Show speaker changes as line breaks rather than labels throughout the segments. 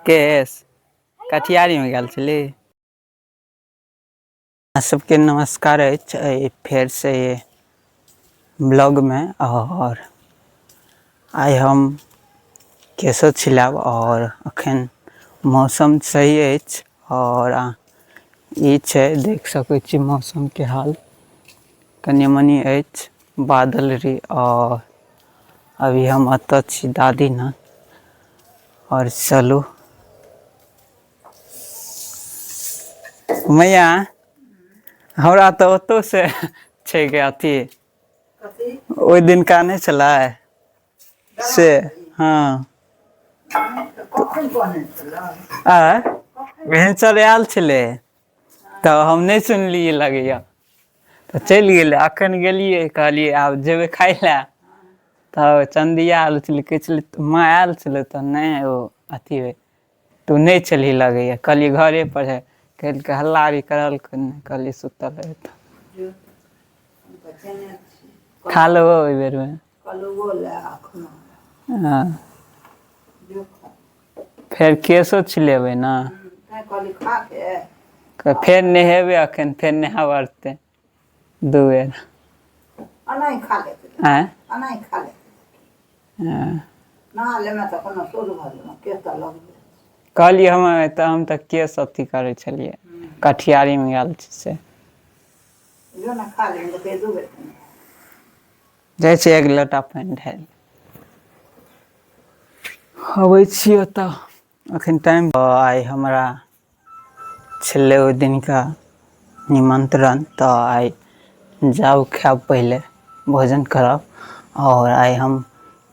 केश कटिहारीमे गेल छली। अहाँ सबके नमस्कार अछि एहि फेरसँ ब्लॉगमे। आओर आइ हम केशो छिलायब आओर अखन मौसम सही अछि। आओर ई छै देख सकै छी मौसमके हाल कनि मनि अछि बादल रे। आओर अभी हम एतऽ छी दादी लग। आओर चलू मैया, हमरा तऽ ओतौ से छै के अथी ओहि दिनका नहि छलै से। हँ आ भिनसर आयल छलै तऽ हम नहि सुनलियै लगैया, तऽ चलि गेलै। अखन गेलियै, कहलियै आब जेबै खाय लए, तऽ चंदिया आयल छलै, कहै छलै माँ आयल छलै तऽ नहि ओ अथी होइ तू नहि छलही लगैया। कहलियै घरे पर है, कहलकै हल्ला भी करलकै नहि, कहलियै सुतल है तऽ खा लेबो ओहि बेरमे। हँ फेर केशो छिलेबै ने, फेर नहेबै अखन, फेर नहा पड़तै दू बेर। आँय कहलियै हम तऽ हम तऽ केश अथी करै छलियै कटिहारीमे गेल छी से जाइ छी एक लोटा पानि ढारि अबै छी ओतऽ। अखन टाइम आइ हमरा छलै ओहि दिनका निमन्त्रण, तऽ आइ जाउ खायब, पहिले भोजन करब। आओर आइ हम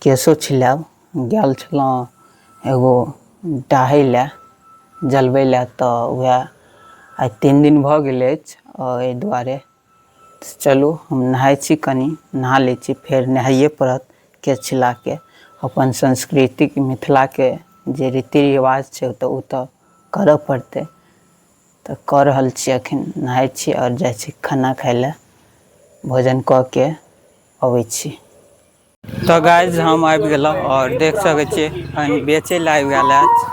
केशो छिलायब। गेल छलहुँ एगो डाहै लए, जलबै लए, तऽ वएह आइ 3 दिन भऽ गेल अछि। एहि दुआरे चलू हम नहाइ छी, कनि नहा लै छी, फेर नहाइए पड़त केश छिलाके। अपन संस्कृतिक मिथिलाके जे रीति रिवाज छै तऽ ओ तऽ करऽ पड़तै, तऽ कऽ रहल छी। अखन नहाइ छी आओर जाइ छी खाना खाइ लए, भोजन कऽ के अबै छी। तऽ गाइज हम आबि गेलहुँ आओर देख सकै छियै एखन बेचै लए आबि गेल अछि।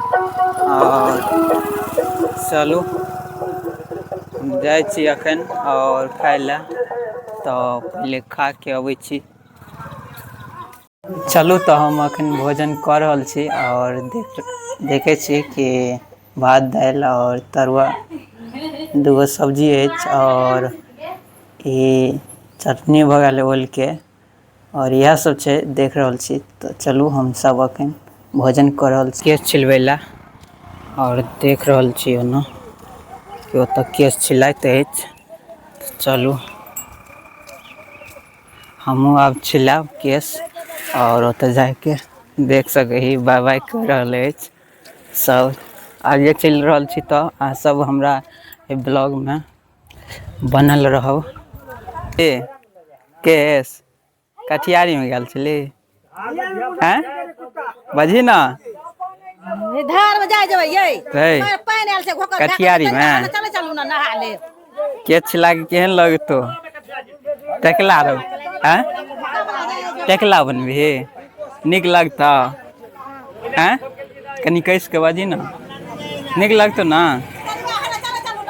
आओर चलू हम जाइ छी अखन आओर खाइ लए, तऽ पहिले खाके अबै छी। चलू तऽ हम अखन भोजन कऽ रहल छी आओर देखै छी कि भात दालि आओर तरुआ दूगो सब्जी अछि आओर ई चटनी भऽ गेल ओलके आओर इएह सब छै, देख रहल छी। तऽ चलू हमसब अखन भोजन कऽ रहल छी। केश छिलबै लए आओर देख रहल छी ओना कि ओतऽ केश छिलाइत अछि। चलू हमहूँ आब छिलायब केश आओर ओतऽ जाके देख सकै ही बाय बाय कऽ रहल अछि सब। आगे चलि रहल छी, तऽ अहाँ सब हमरा एहि ब्लॉगमे बनल रहब। ए केश कटिहारीमे गेल छली? आँय बजही ने।
धार में जाय जेबै यै।
हे।
पानि आयल छै घोकर।
कटिहारीमे?
चले चलू ने नहा लेब।
केश छिला के केहन लगतो? टकला रहो? आँय टकला बनबिही, नीक लगतौ? आँय कनि कसि कऽ बाजही ने, नीक लगतौ ने?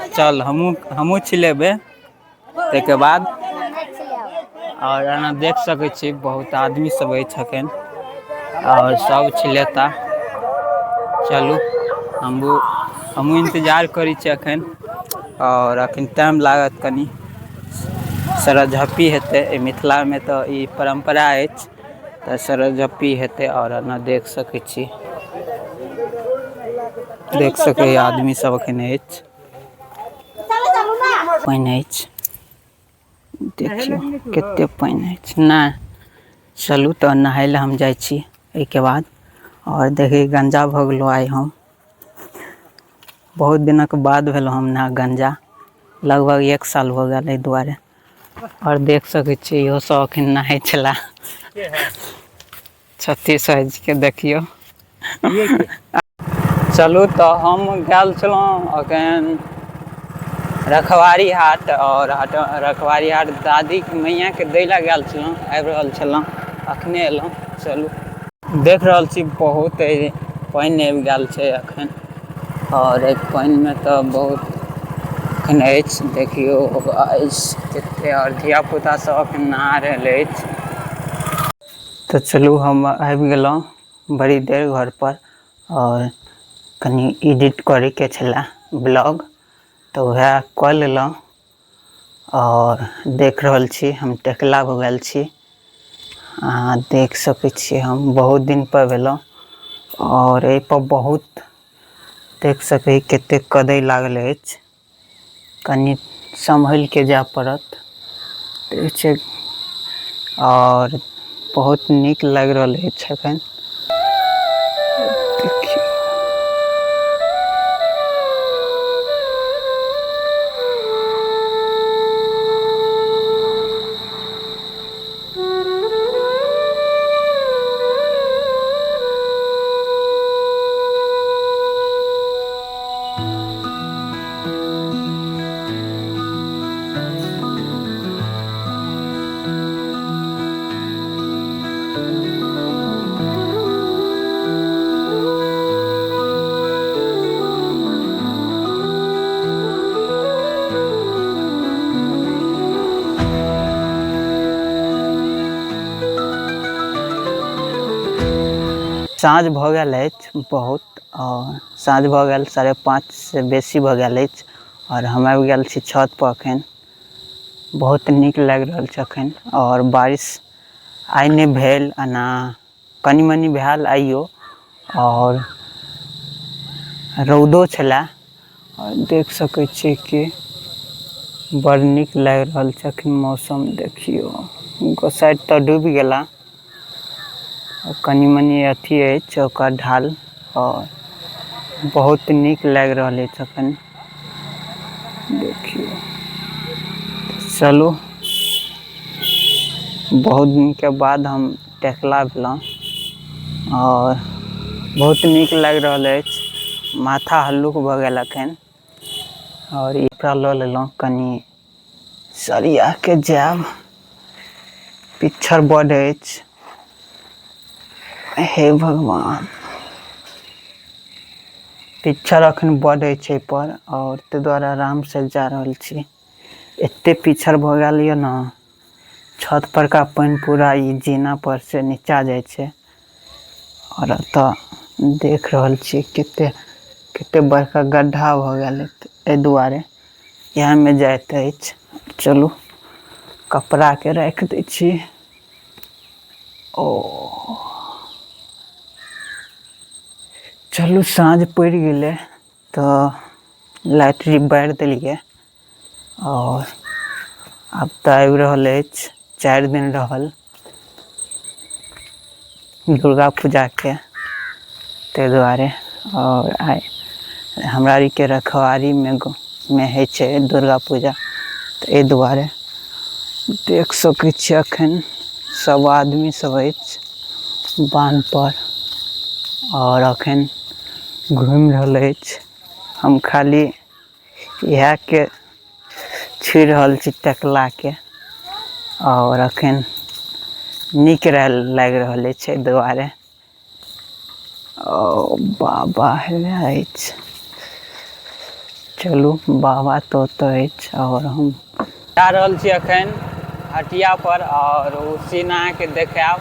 चल हमहूँ हमहूँ छिलेबै ताहिके बाद। आओर एना देख सकै छी बहुत आदमी सब अछि अखन आओर सब छिलेता। चलू हमहूँ हमहूँ इंतजार करै छी अखन। आओर अखन टाइम लागत कनि, सरझप्पी हेतै। एहि मिथिलामे तऽ ई परम्परा अछि, तऽ सरझप्पी हेतै। आओर एना देख सकै छी, देख सकै आदमी सब अखन अछि। पानि अछि, देखियौ कते पानि अछि। नहि चलू तऽ नहाय लए हम जाइ छी एहिके बाद। आओर देखी गंजा भऽ गेलहुँ आइ हम, बहुत दिनक बाद भेलहुँ हम नहा गंजा, लगभग 1 साल भऽ गेल एहि दुआरे। आओर देख सकै छी इहो सब अखन नहाय छला 36 के देखियौ। चलू तऽ हम गेल छलहुँ अखन रखवारी हाट आओर हाट रखवारी हाट दादी मैयाके दै लए गेल छलहुँ, आबि रहल छलहुँ, अखने एलहुँ। चलू देख रहल छी बहुत पानि आबि गेल छै एखन। आओर एहि पानिमे तऽ बहुत एखन अछि, देखियौ अछि कतेक। आओर धियापुता सब एखन नहा रहल अछि। तऽ चलू हम आबि गेलहुँ बड़ी देर घरपर, आओर कनि एडिट करैके छलै ब्लॉग, तऽ वएह कऽ लेलहुँ। आओर देख रहल छी हम टेकला भऽ गेल छी, अहाँ देख सकै छियै। हम बहुत दिनपर भेलहुँ। आओर एहिपर बहुत देख सकै कतेक कदै लागल अछि, कनि सम्हलिके जाय पड़त छै। आओर बहुत नीक लागि रहल अछि एखन, देखियौ। साँझ भऽ गेल अछि बहुत, आओर साँझ भऽ गेल 5:30सँ बेसी भऽ गेल अछि। आओर हम आबि गेल छी छतपर। एखन बहुत नीक लागि रहल छै एखन। आओर बारिश आइ नहि भेल, एना कनि मनि भेल आइयो, आओर रौदो छलए। आओर देख सकै छियै कि बड़ नीक लागि रहल छै एखन मौसम। देखियौ, गोसाइ तऽ डूबि गेला, कनि मनि अथी अछि ओकर ढाल। आओर बहुत नीक लागि रहल अछि एखन, देखियौ। चलू, बहुत दिनके बाद हम टेकला भेलहुँ आओर बहुत नीक लागि रहल अछि। माथा हल्लुक भऽ गेल एखन। आओर एकरा लऽ लेलहुँ, कनि सरियाके जायब, पिक्चर बड अछि। हे भगवान, पिक्चर अखन बड अछि एहिपर, आओर ताहि दुआरे आरामसँ जा रहल छी। एते पिछड़ भऽ गेल यऽ ने, छत परका पानि पूरा ई जीना पर से नीचा जाइ छै। आओर एतऽ देख रहल छी कते कते बड़का गड्ढा भऽ गेल एहि दुआरे इएहमे जाइत अछि। चलू, कपड़ाके राखि दै छी। ओ चलू, साँझ पड़ि गेलै तऽ लाइट बारि देलियै। आओर आब तऽ आबि रहल अछि, 4 दिन रहल दुर्गा पूजाके, ताहि दुआरे। आओर आइ हमरा आरके रखवारीमे मे होइ छै दुर्गा पूजा, तऽ एहि दुआरे देख सकै छियै एखन सब आदमी सब अछि बान्हपर आओर एखन घुमि रहल अछि। हम खाली इएहके छुइ रहल छी टकलाके, आओर एखन नीक लागि रहल अछि एहि दुआरे। ओ बाबा हेवे अछि। चलू, बाबा तऽ ओतऽ अछि आओर हम जा रहल छी एखन हटिया पर, आओर ओ सीन अहाँके देखायब।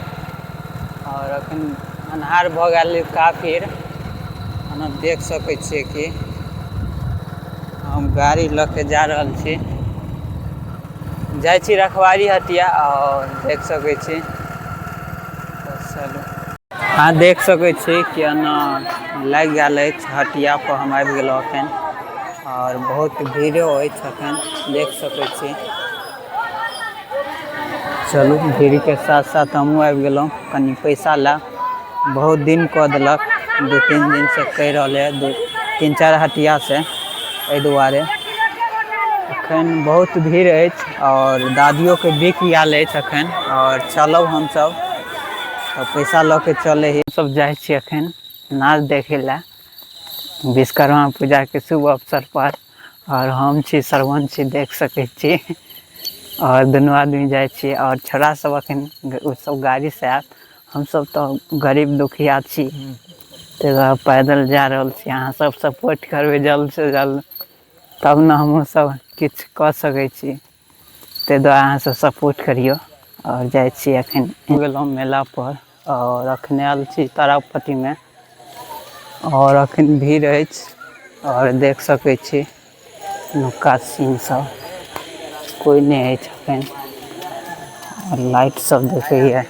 आओर एखन अन्हार भऽ गेल काफी। ओना देख सकै छियै कि हम गाड़ी लऽ के जा रहल छी, जाइ छी रखवारी हटिया, आओर देख सकै छी। चलू, अहाँ देख सकै छी कि एना लागि गेल अछि हटिया पर। हम आबि गेलहुँ एखन, आओर बहुत भीड़ो अछि एखन, देख सकै छी। चलू, भीड़के साथ साथ हमहूँ आबि गेलहुँ कनि पैसा लए। बहुत दिन कऽ देलक, 2-3 दिनसँ कहि रहल है, 2-3-4 हटियासँ। एहि दुआरे एखन बहुत भीड़ अछि, आओर दादियोके बिक गेल अछि एखन। आओर चलब हमसब तऽ पैसा लऽ के चलै ही सब। जाइ छी एखन नाच देखै लए विश्वकर्मा पूजाके शुभ अवसर पर। आओर हम छी, श्रवण छी, देख सकै छी। आओर दुनू आदमी जाइ छी, आओर छोड़ा सब एखन ओ सब गाड़ीसँ आयत। हमसब तऽ गरीब दुखिया छी। ताहि दुआरे पैदल जा रहल छी। अहाँ सब सपोर्ट करबै जल्दसँ जल्द, तब ने हमहूँ सब किछु कऽ सकै छी। ताहि दुआरे अहाँ सब सपोर्ट करियौ। आओर जाइ छी एखन गेलहुँ मेलापर, आओर एखन आयल छी तारापट्टीमे, आओर एखन भीड़ अछि। आओर देख सकै छी नुका सीन सब, कोइ नहि अछि एखन। आओर लाइट सब देखैए,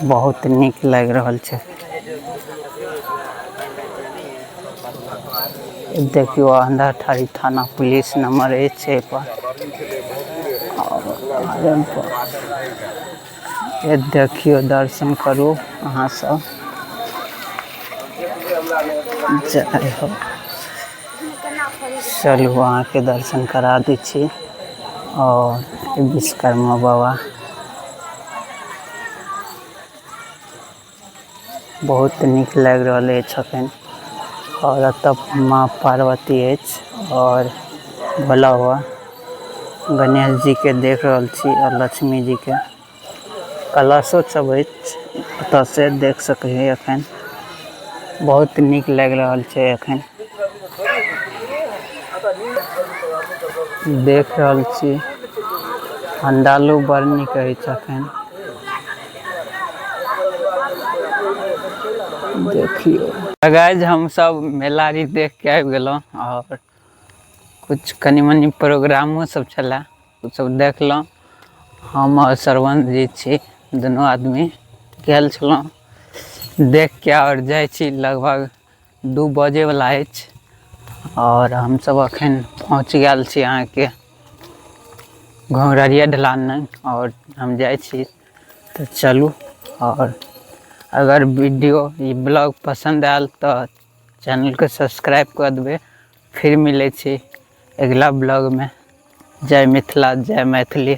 बहुत नीक लागि रहल छै। देखियौ अंधाठारी थाना पुलिस नंबर अछि एहिपर। आओर देखियौ, दर्शन करू अहाँ सब, जय हो। चलू अहाँके दर्शन करा दै छी। आओर विश्वकर्मा बाबा बहुत नीक लागि रहल अछि एखन। आओर एतऽ माँ पार्वती अछि आओर भोला बाबा, गणेश जीके देख रहल छी, आओर लक्ष्मी जीके कलशो सब अछि एतऽ से देख सकै एखन। बहुत नीक लागि रहल छै एखन। देख रहल छी पंडालो बड़ नीक अछि एखन। देखियौ गाइज, हम सब मेला री देख के आबि गेलहुँ, आओर कुछ कनि मनि प्रोग्रामो सब छलै, ओ सब देखलहुँ। हम आओर श्रवण जी छी, दुनू आदमी गेल छलहुँ देख के। आओर जाइ छी, लगभग 2 बजेवला अछि, आओर हमसब अखन पहुँच गेल छी अहाँके घोंघररिया ढलान लग, आओर हम जाइ छी। तऽ चलू, आओर अगर वीडियो ई ब्लॉग पसन्द आयल तऽ चैनलके सब्सक्राइब कऽ देबै। फिर मिलै छी अगिला ब्लॉगमे। जय मिथिला, जय मैथिली।